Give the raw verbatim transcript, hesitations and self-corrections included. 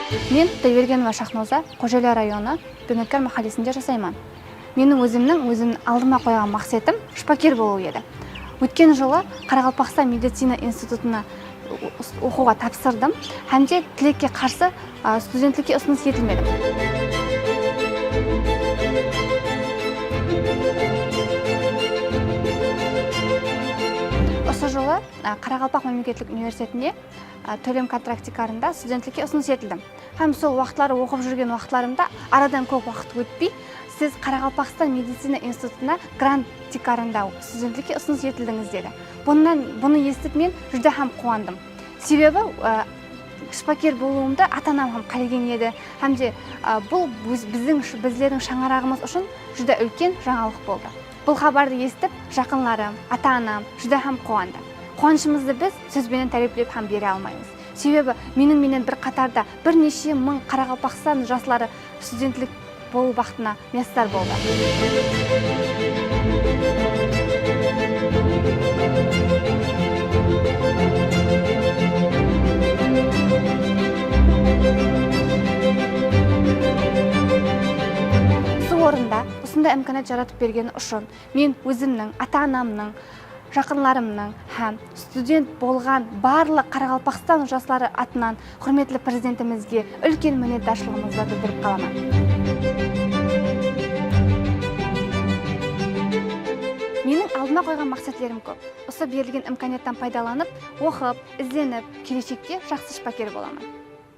Men Xudoybergenova Shahnoza, Xojalı rayonı, Byudnotkar máhállesinde jasayman. Meniń ózimniń, ózimniń aldıma qoyǵan maqsetim shıpaker bolıw edi. Ótken jılı Qaraqalpaqstan medicina institutına o-, oqıwǵa tapsırdım hám de tilekke qarsı, a, studentlikke usınıs etilmedim. Usı jılı, a, Qaraqalpaq mámleketlik universitetine, a, tólem kontrakt tiykarında studentlikke usınıs etildim. Hám sol waqıtları oqıp júrgen waqıtlarımda aradan kóp waqıt ótpey, "Siz Qaraqalpaqstan medicina institutına grant tiykarında studentlikke usınıs etildińiz", dedi. Bunnan, bunı esitip men júdá hám quwandım. Sebebi, e, shıpaker bolıwımdı ata-anam hám qálegen edi. Hám de, e, bul biz-, biziń sh-, bizlerdiń shańaraǵımız ushın júdá úlken jańalıq boldı. Bul xabardı esitip, jaqınlarım, ata-anam júdá hám quwandı. Quwanıshımızdı biz sóz benen táriyplep hám bere almaymız. Sebebi meniń menen bir qatarda bir neshe mıń Qaraqalpaqstan jasları studentlik bolıw baxtına miyasar boldı. Usı orında usınday imkaniyat jaratıp bergeni ushın men ózimniń, ata-anamnıń, jaqınlarımnıń hám student bolǵan barlıq Qaraqalpaqstan jasları atınan húrmetli Prezidentimizge úlken minnetdarshılıǵımızdı bildirip qalaman. Meniń aldıma qoyǵan maqsetlerim kóp. Usı berilgen imkaniyattan paydalanıp, oqıp, izlenip, keleshekte jaqsı shıpaker bolaman.